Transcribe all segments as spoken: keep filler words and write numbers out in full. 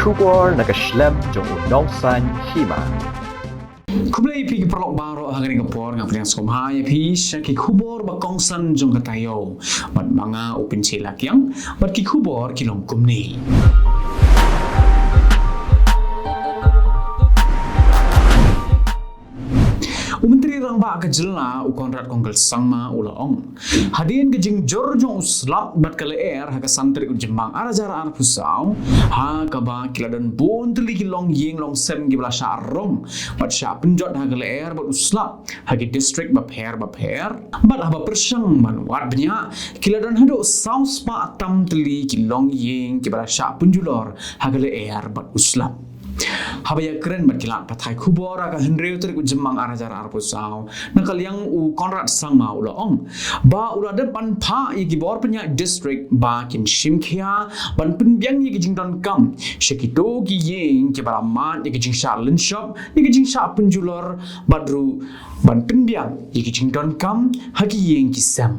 Khubor na ka shlem jong u nongsan hima. Khublei phi ki paralok baroh, ha kane ka por nga pdiang sngewbha ïa phi sha ki khubor ba kongsan jong ka taïew. Bad ma nga u Pynche Lakiang, bad ki khubor ki long kumne. U Myntri Rangbah ka jylla u Conrad Kongkal Sangma u la ong, hadien ka jingjur jong u slap bad ka lyer ha ka san tarik u Jymmang ar hajar arphew saw, ha kaba ki la don bun tylli ki longïing longsem kiba la shah rong bad shah pynjot ha ka lyer bad u slap ha ki district bapher bapher, bad haba pyrshang ban wad bniah ki la don haduh saw spah tam tylli ki longïing kiba la shah pynjulor ha ka lyer bad u slap. Haba ïakren bad ki lad pathai khubor ha ka hynriew tarik u Jymmang ar hajar arphew saw, na ka liang u Conrad Sangma u la ong ba u la dep ban phah ïa ki bor pynïaid district ba kin shim khia ban pynbiang ïa ki jingdonkam sha kito ki ïing kiba la mad ïa ki jingshah lynshop, ïa ki jingshah pynjulor, bad ruh ban pynbiang ïa ki jingdonkam ha ki ïing ki sem.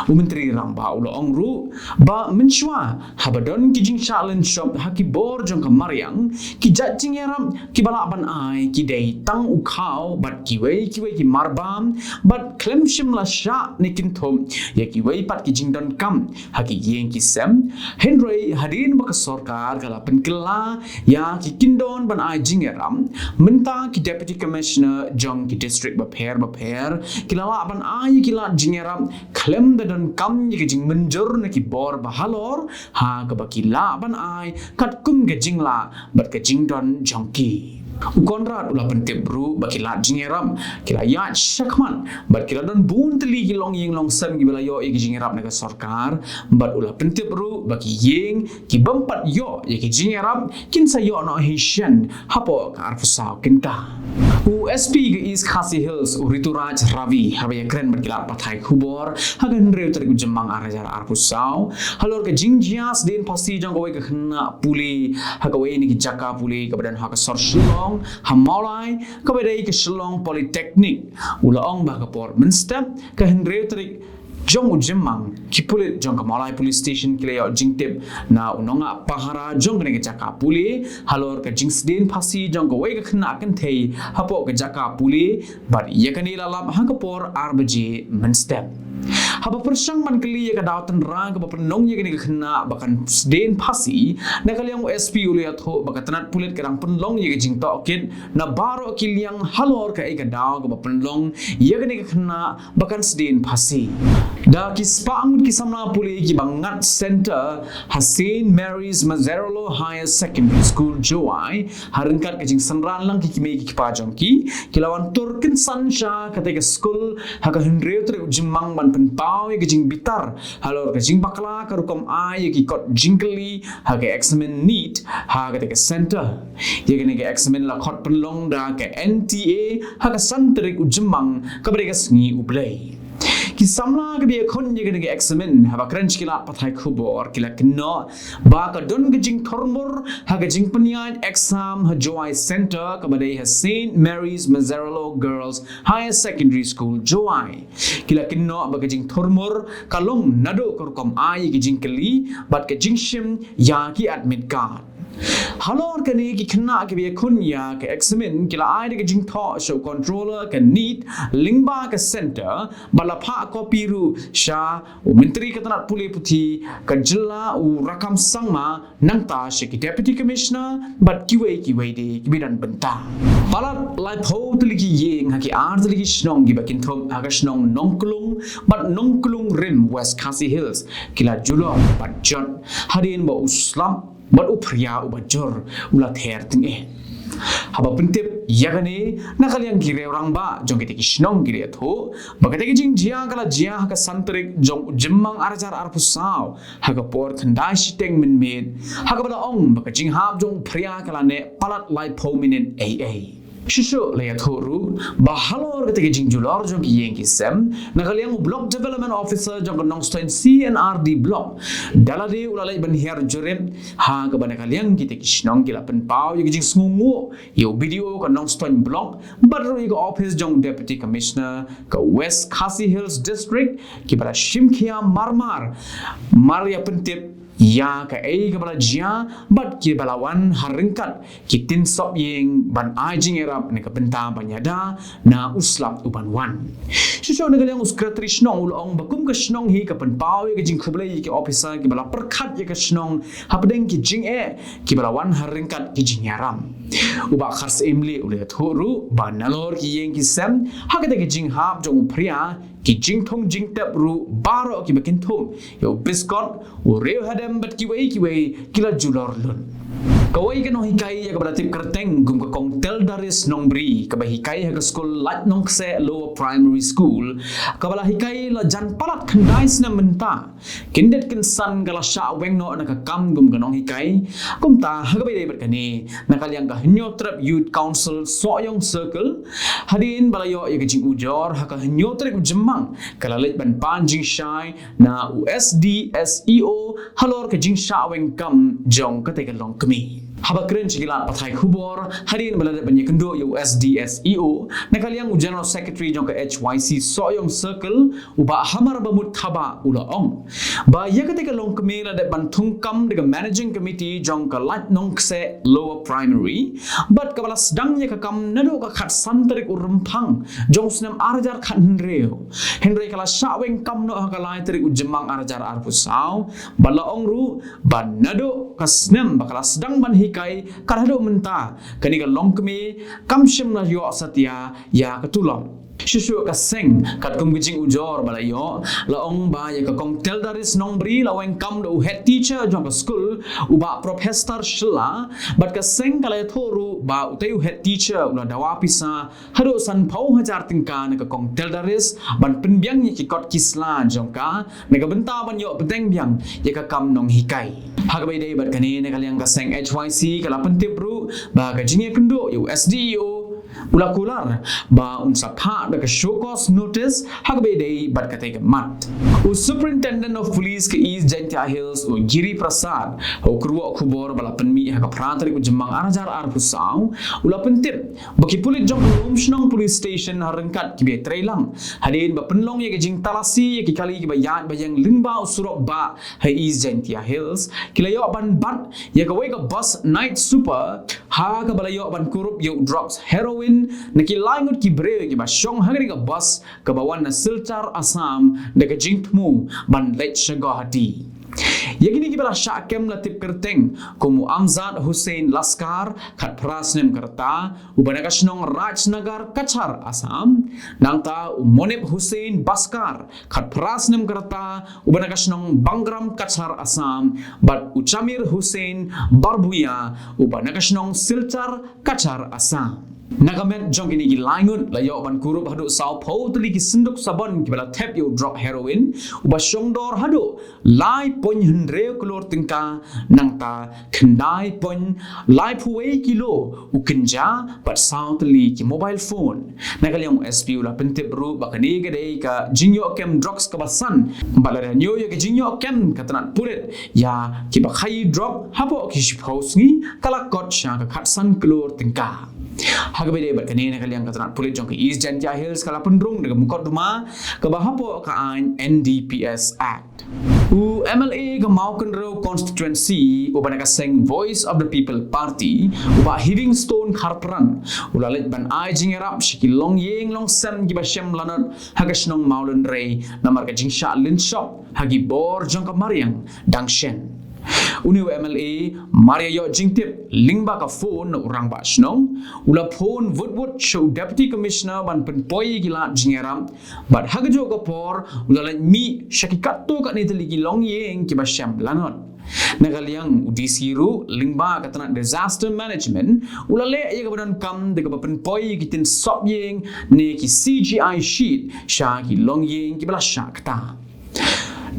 U Myntri Rangbah u la ong ruh ba mynshuwa haba don ki jingshah lynshop ha ki bor jong ka mariang, ki jait jingïarap kiba lah ban ai ki dei tang u khaw bad kiwei kiwei ki marbam, bad khlem shym la shah ne kynthup ïa kiwei pat ki jingdonkam ha ki ïing ki sem. Hynrei hadien ba ka sorkar ka la pynkylla ïa ki kyndon ban ai jingïarap, mynta ki Deputy Commissioner jong ki district bapher bapher ki la lah ban ai ïa ki lad jingïarap khlem da donkam ïa ki jingmynjur na ki bor ba halor, ha kaba ki lah ban ai katkum ka jinglah bad ka jingdon jong ki. U Conrad u la pyntip ruh ba ki lad jingïarap ki la ïaid shakhmat bad ki la don bun tylli ki longïing longsem kiba la ïoh ïa ki jingïarap na ka sorkar, bad u la pyntip ruh ba ki ïing ki bym pat ïoh ïa ki jingïarap kin sa ïoh noh hi shen hapoh ka arphew saw kynta. U S P ka East Khasi Hills u Rituraj Ravi, haba ïakren bad ki lad pathai khubor ha ka hynriew tarik u Jymmang ar hajar arphew saw, halor ka jingjia sdien phasi jong kawei ka khynnah pule ha kawei na ki jaka pule kaba don ha ka sor Shillong, ha Mawlai, kaba dei ka Shillong Polytechnic, u la ong ba ha ka por mynstep, ka hynriew tarik jong u Jymmang, ki pulit jong ka Mawlai Police Station ki la ïoh jingtip na u nongah pahara jong kane ka jaka pule halor ka jingsdien phasi jong kawei ka khynnah kynthei hapoh ka jaka pule, bad ïa kane la lap ha ka por ar baje mynstep. Haba pyrshang ban kylli ïa ka daw tynrai kaba pynlong ïa kane ka khynnah ba kan sdien phasi, na ka liang u S P u la ïathuh ba ka tnat pulit ka dang pynlong ïa ka jingtohkit na baroh ki liang halor kaei ka daw kaba pynlong ïa kane ka khynnah ba kan sdien phasi. Da ki spah ngut ki samla pule kiba ngat centre ha Saint Mary's Mazzarello Higher Secondary School, Jowai, ha ryngkat ka jingsynran lang ki kmie ki kpa jong ki, ki la wan tur kynsan sha katei ka skul ha ka hynriew tarik u Jymmang ban pynpaw ïa ka jingbitar halor ka jingbakla ka rukom ai ïa ki kot jingkylli ha ka eksamin NEET ha katei ka centre. Ïa kane ka eksamin la khot pynlong da ka N T A ha ka san tarik u Jymmang kaba dei ka sngi U Blei. Ki samla kiba ïakhun ïa kane ka eksamin, haba kren sha ki lad pathai khubor, ki la kynnoh ba ka don ka jingthurmur ha ka jingpynïaid exam ha Jowai Centre kaba dei ha Saint Mary's Mazzarello Girls Higher Secondary School, Jowai. Ki la kynnoh ba ka jingthurmur ka long naduh ka rukom ai ïa ki jingkylli bad ka jingshim ïa ki admit card. Halor kane, ki khynnah kiba ïakhun ïa ka eksamin ki la ai da ka jingthoh sha u controller ka NEET lyngba ka centre, bad la phah kopi ruh sha u Myntri ka tnat pule puthi ka jylla u Rakkam Sangma, nangta sha ki Deputy Commissioner bad kiwei kiwei de kiba don bynta. Palat laiphew tylli ki ïing ha ki ar tylli ki shnong kiba kynthup ha ka shnong Nongklung bad Nongklung Rim, West Khasi Hills, ki la julor bad jot hadien ba u slap bad u phria uba jur u la ther tyngeh. Haba pyntip ïa kane, na ka liang ki riew rangbah jong kitei ki shnong ki la ïathuh ba katei ka jingjia ka la jia ha ka san tarik jong u Jymmang ar hajar arphew saw, ha ka por khyndai shiteng mynmiet, ha kaba la ong ba ka jinghap jong u phria ka la neh palat laiphew minit eiei. Shuh shuh la ïathuh ruh ba halor katei ka jingjulor jong ki ïing ki sem, na ka liang u Block Development Officer jong ka Nongstoiñ C and R D Block, da lade u la leit ban hiar jurip, ha kaba na ka liang kitei ki shnong ki la pynpaw ïa ka jingsngewnguh ïa u B D O ka Nongstoiñ Block bad ruh ïa ka ophis jong u Deputy Commissioner ka West Khasi Hills District, kiba la shim khia marmar, mar ïa pyntip ïa kaei kaba la jia bad kiba la wan ha ryngkat ki tin sop ïing ban ai jingïarap na ka bynta ban ïada na u slap u ban wan. Shuh shuh na ka liang u Secretary Shnong u la ong ba kum ka shnong hi ka pynpaw ïa ka jingkhublei ïa ki officer kiba la pyrkhat ïa ka shnong hapdeng ki jingeh kiba la wan ha ryngkat ki jingïarap. U Bah Kharsyiem Lieh u la ïathuh ruh ba nalor ki ïing ki sem ha kata ka jinghap jong u phria, ki jingthung jingtep ruh baroh kiba kynthup ïa u biskot, u riew hadem bad kiwei kiwei ki la julor lut. Kawei ka nonghikai ïa kaba la tip kyrteng kum ka Kong Teldaris Nongbri kaba hikai ha ka skul Lait Nongkseh Lower Primary School, kaba la hikai la jan palat khyndai snem mynta, kyndit kynsan ka la shah weng noh na ka kam kum ka nonghikai. Kumta ha kaba ïadei bad kane, na ka liang ka Hynñiewtrep Youth Council Sohiong Circle, hadien ba la ïoh ïa ka jingujor ha ka hynñiew tarik u Jymmang, ka la leit ban pan jingshai na u S D S E O halor ka jingshah weng kam jong katei ka longkmie. Haba kren sha ki lad pathai khubor hadien ba la dep ban ïakynduh ïa u S D S E O, na ka liang u General Secretary jong ka H Y C Sohiong Circle, u Bah Hamar Bamut Thabah u la ong ba ïa katei ka longkmie la dep ban thungkam da ka Managing Committee jong ka Lait Nongkseh Lower Primary, bad kaba la sdang ïa ka kam naduh ka khatsan tarik u Rymphang jong u snem ar hajar khathynriew. Hynrei ka la shah weng kam noh ha ka lai tarik u Jymmang ar hajar arphew saw, bad la ong ruh ba naduh ka snem ba ka la sdang ban hikai kat haduh mynta, kane ka longkmie kam shym la ïoh satia ïa ka tulop. Shuh shuh ka seng katkum ka jingujor ba la ïoh, la ong ba ïa ka Kong Teldaris Nongbri la weng kam da u head teacher jong ka skul, u Bah Professor Shylla, bad ka seng ka la ïathuh ruh ba utei u head teacher u la dawa pisa haduh sanphew hajar tyngka na ka Kong Teldaris ban pynbiang ïa ki kot ki sla jong ka na ka bynta ban ïoh bteng biang ïa ka kam nonghikai. Ha kaba ïadei bad kane, na ka liang ka seng H Y C ka la pyntip ruh ba ka jingïakynduh ïa u S D E O u la kular ba un sa phah da ka show cause notice ha kaba ïadei bad katei ka mat. U Superintendent of Police ka East Jaintia Hills, u Giri Prasad, ha u kyrwoh khubor ba la pynmih ha ka phra tarik u Jymmang ar hajar arphew saw, u la pyntip ba ki pulit jong ka Lumshnong Police Station ha ryngkat kiba ïatrei lang hadien ba pynlong ïa ka jingtalasi ïa ki kali kiba ïaid ba ïeng lyngba u surok bah ha East Jaintia Hills, ki la ïoh ban bat ïa kawei ka bus Night Super, ha kaba la ïoh ban kurup ïa u drugs heroin na ki lai ngut ki briew kiba shong ha kane ka bus kaba wan na Silchar, Assam, da ka jingthmu ban leit sha Guwahati. Ïa kine kiba la shah kem la tip kyrteng kum u Amjad Hussain Laskar, khatphra snem ka rta, uba na ka shnong Rajnagar, Cachar, Assam. Nangta u Monip Hussain Baskar, khatphra snem ka rta, uba na ka shnong Bangram, Cachar, Assam, bad u Chamir Hussain Barbuya, uba na ka shnong Silchar, Cachar, Assam. Na ka met jong kine ki lai ngut la ïoh ban kurup haduh sawphew tylli ki synduk sabon kiba la thep ïa u drok heroin uba shongdor haduh lai point hynriew klur tyngka, nangta khyndai point laiphew wei kilo u kynja bad saw tylli ki mobile phone. Na ka liang u S P u la pyntip ruh ba kane ka dei ka jingïoh kem drugs kaba san, bad lada ñiew ïa ka jingïoh kem ka tnat pulit ïa kiba khaïi drok hapoh ki shiphew sngi ka la kot sha ka khatsan klur tyngka. Ha kaba ïadei bad kane, na ka liang ka tnat pulit jong ka East Jaintia Hills ka la pynrung da ka mukotduma kaba hapoh ka aiñ N D P S Act. U M L A ka Mawkynrew Constituency uba na ka seng Voice of the People Party, u Bah Heavingstone Kharpran, u la leit ban ai jingïarap sha ki longïing longsem kiba shem lanot ha ka shnong Mawlynrei namar ka jingshah lynshop ha ki bor jong ka mariang dang shen. Une u M L A, mar ïa ïoh jingtip lyngba ka phone na u rangbah shnong, u la phone wut wut sha u Deputy Commissioner ban pynpoi ïa ki lad jingïarap, bad ha kajuh ka por u la leit mih sha ki katto katne tylli ki longïing kiba shem lanot. Na ka liang u D C ruh, lyngba ka tnat Disaster Management, u la leh ïa kaba donkam da kaba pynpoi ïa ki tin sop ïing ne ki C G I sheet sha ki longïing kiba la shah ktah.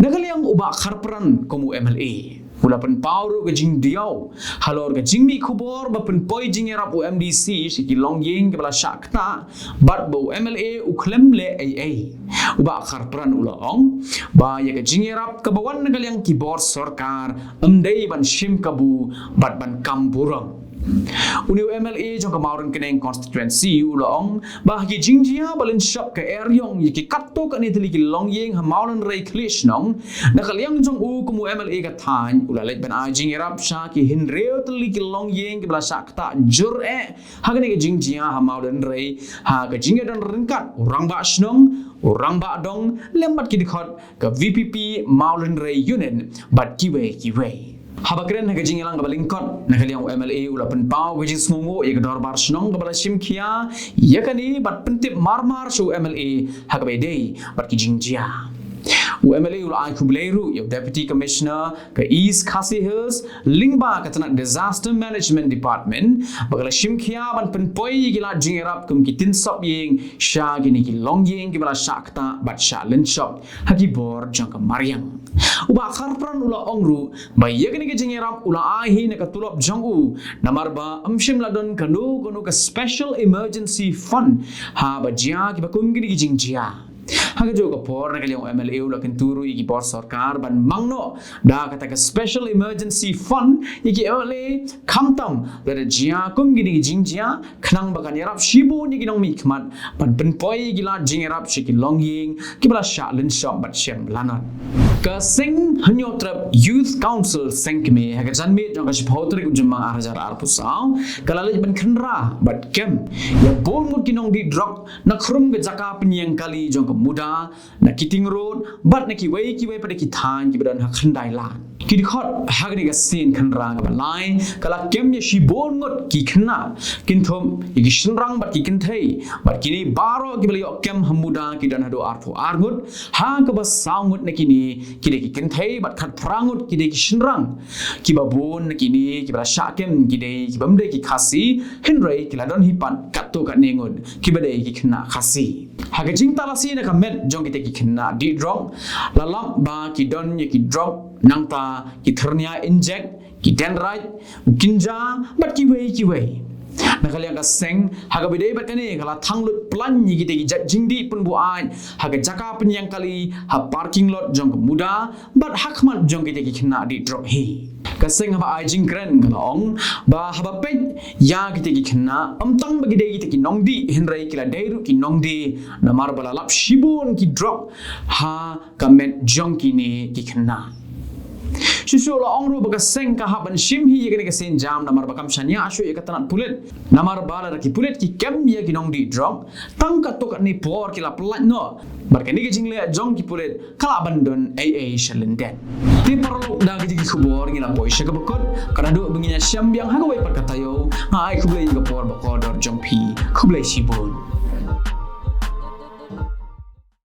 Na ka liang u Bah Kharpran kum u M L A, u la pynpaw ruh ka jingdiaw halor ka jingmih khubor ba pynpoi jingïarap u M D C sha ki longïing kiba la shah ktah, bad ba u M L A u khlem leh ei ei. U Bah Kharpran u la ong ba ïa ka jingïarap kaba wan na ka liang ki bor sorkar ym dei ban shim kabu bad ban kam burom. Une u M L A jong ka Mawryngkneng constituency u la ong ba ha ki jingjia ba lynshop ka eriong ïa ki katto katne tylli ki longïing ha Mawlynrei Khliehshnong, na ka liang jong u kum u M L A ka thaiñ u la leit ban ai jingïarap sha ki hynriew tylli ki longïing kiba la shah ktah jur eh ha kane ka jingjia ha Mawlynrei, ha ka jingïadon ryngkat u rangbah shnong, u rangbah dong lem bad ki dkhot ka V P P Mawlynrei Unit bad kiwei kiwei. Haba kren ha ka jingïalang kaba lyngkot, na ka liang u M L A u la pynpaw ka jingsngewnguh ïa ka dorbar shnong kaba la shim khia ïa kane bad pyntip marmar sha u M L A ha kaba ïadei bad ki jingjia. U M L A u la ai khublei ruh ïa u Deputy Commissioner ka East Khasi Hills lyngba ka tnat Disaster Management Department ba ka la shim khia ban pynpoi ïa ki lad jingïarap kum ki tynsop ïing sha kine ki longïing kiba la shah ktah bad shah lynshop ha ki bor jong ka mariang. U Bah Kharpran u la ong ruh ba ïa kane ka jingïarap u la ai hi na ka tulop jong u, namar ba ym shym la don kano kano ka Special Emergency Fund haba jia kiba kum kine ki jingjia. Ha kajuh ka por, na ka liang u M L A u la kyntu ruh ïa ki bor sorkar ban mang noh da kata ka Special Emergency Fund ïa ki M L A, khamtam lada jia kum kine ki jingjia, khnang ba kan ïarap shibun ïa ki nongmihkhmat ban pynpoi ïa ki lad jingïarap sha ki longïing kiba la shah lynshop bad shem lanot. Ka Seng Hynñiewtrep Youth Council Seng Kmie ha ka janmiet jong ka shiphew tarik u Jymmang ar hajar arphew saw ka la leit ban khynra bad kem ïa bun ngut ki nongdih drok na khrum ka jaka pynïeng kali jong ka MUDA, na Keating Road bad na kiwei kiwei pat de ki thaiñ kiba don ha Khyndailad. Ki dkhot ha kane ka sien khynra kaba lai ka la kem ïa shibun ngut ki khynnah, kynthup ïa ki shynrang bad ki kynthei, bad kine baroh kiba la ïoh kem ha MUDA ki don haduh arphew ar ngut, ha kaba saw ngut na kine ki dei ki kynthei bad khatphra ngut ki dei ki shynrang. Kiba bun na kine kiba la shah kem ki dei kiba ym dei ki Khasi, hynrei ki la don hi pat katto katne ngut kiba dei ki khynnah Khasi. Ha ka jingtalasi na ka met jong kita ki khynnah dih drok, la lap ba ki don ïa ki drok nangta ki thyrnia injek, ki dendrite, u kynja bad kiwei kiwei. Na ka liang ka seng, ha kaba ïadei bad kane, ka la thang lut plan ïa kita ki jait jingdih pynbuaid ha ka jaka pynïeng kali ha parking lot jong ka MUDA bad ha khmat jong kita ki khynnah dih drok hi. Ka seng haba ai jingkren ka la ong ba haba peit ïa kita ki khynnah, ym tang ba ki dei kita ki nongdih, hynrei ki la dei ruh ki nongdie, namar ba la lap shibun ki drok ha ka met jong kine ki khynnah. Shuh shuh la ong ruh ba ka seng ka hap ban shim hi ïa kane ka sienjam, namar ba kam shaniah shuh ïa ka tnat pulit, namar ba lada ki pulit ki kem ïa ki nongdih drok tang katto katne por, ki la pyllait noh. Bad kane ka jingleh jong ki pulit ka lah ban don ei ei sha lyndet. Te paralok, da kine ki khubor ngi la poi sha kaba kut. Ka naduh ba ngin ïashem biang ha kawei pat ka taïew, nga ai khublei ïa ka por ba kordor jong phi. Khublei shibun.